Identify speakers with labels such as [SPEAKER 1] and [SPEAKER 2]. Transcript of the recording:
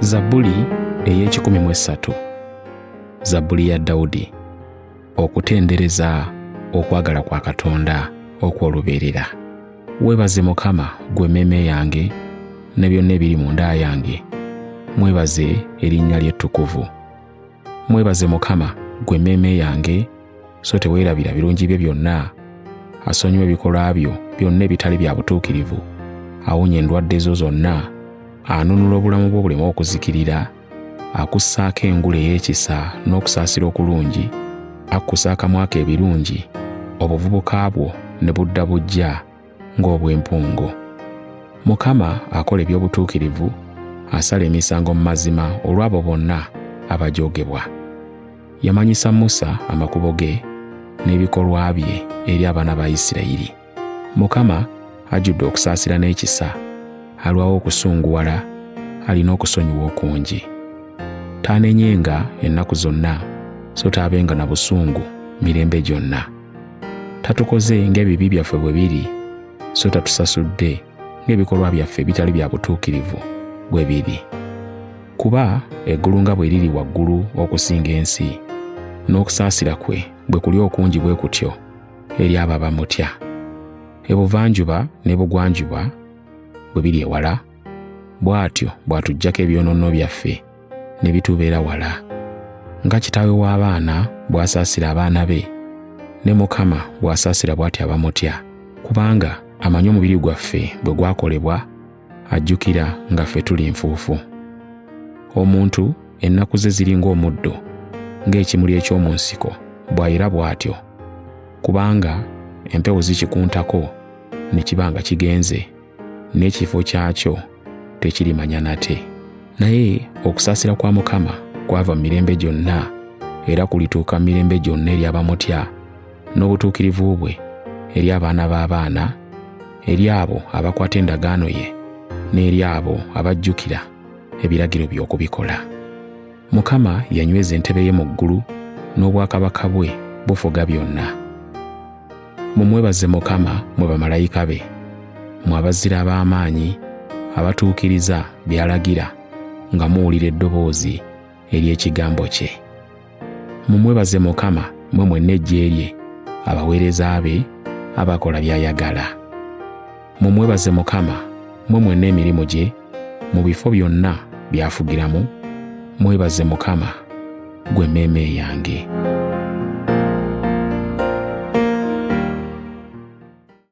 [SPEAKER 1] Zabbuli ey'ekikumi mu esatu. Zabbuli ya Dawudi. Okutendereza okwagala kwa Katonda okw'olubeerera. Weebaze Mukama, ggwe emmeeme yange, ne byonna ebiri munda yange. Mwebaze erinnya lye ettukuvu. Mwebaze Mukama, ggwe emmeeme yange, so teweerabira birungi bye byonna. Asonyiwa ebikolwa byo byonna ebitali bya butuukirivu, awonya endwadde zo zonna, anunula obulamu bwo buleme okuzikirira, akussaako engule ey'ekisa n'okusaasira okulungi, akkusa akamwa ke ebirungi, obuvubuka bwo ne budda buggya ng'obw'empungu. Mukama akola eby'obutuukirivu, asala emisango mu mazima olw'abo bonna abajoogebwa. Yamanyisa Musa amakubo ge n'ebikolwa bye eri abaana ba Isirayiri. Mukama ajjudde okusaasira n'ekisa, alwawo okusunguwala, alina okusonyiwa okungi. Taanenyenga ennaku zonna, so taabenga na busungu mirembe gyonna. Tatukoze ng'ebibi byaffe bwe biri, so tatusasudde ng'ebikolwa byaffe ebitali bya butuukirivu bwe biri. Kuba eggulu nga bwe liri waggulu okusinga ensi, n'okusaasira kwe bwe kuli okungi bwe kutyo eri abo abamutya. Ebuvanjuba n'ebugwanjuba bwe biri ewala, bw'atyo bw'atuggyako ebyonoono byaffe ne bitubeera wala. Nga kitaawe w'abaana bw'asaasira abaana be, ne Mukama bw'asaasira bw'atyo abamutya, kubanga amanyi omubiri gwaffe bwe gwakolebwa, ajjukira nga ffe tuli nfuufu. Omuntu ennaku ze ziri ng'omuddo, ng'ekimuli eky'omu nsiko bw'ayera bw'atyo, kubanga empewo zikikuntako ne kiba nga kigenze, n'ekifo kyakyo tekirimanya nate. Naye okusaasira kwa Mukama kwava mu mirembe gyonna, era kulituuka mu mirembe gyonna eri abamutya, n'obutuukirivu bwe eri abaana b'abaana, eri abo abakwata endagaano ye, n'eri abo abajjukira ebiragiro bye okubikola. Mukama yanyweza entebe ye mu ggulu, n'obwakabaka bwe bufuga byonna. Mumwebaze Mukama mwe bamalayika be, mwe abazira ab'amaanyi abatuukiriza by'alagira nga muwulira eddoboozi ery'ekigambo kye. Mumwebaze Mukama mwe mwenna eggye lye, abaweereza be abakola by'ayagala. Mumwebaze Mukama mwe mwenna emirimu gye mu bifo byonna by'afugiramu. Mwebaze Mukama, ggwe emmeeme yange.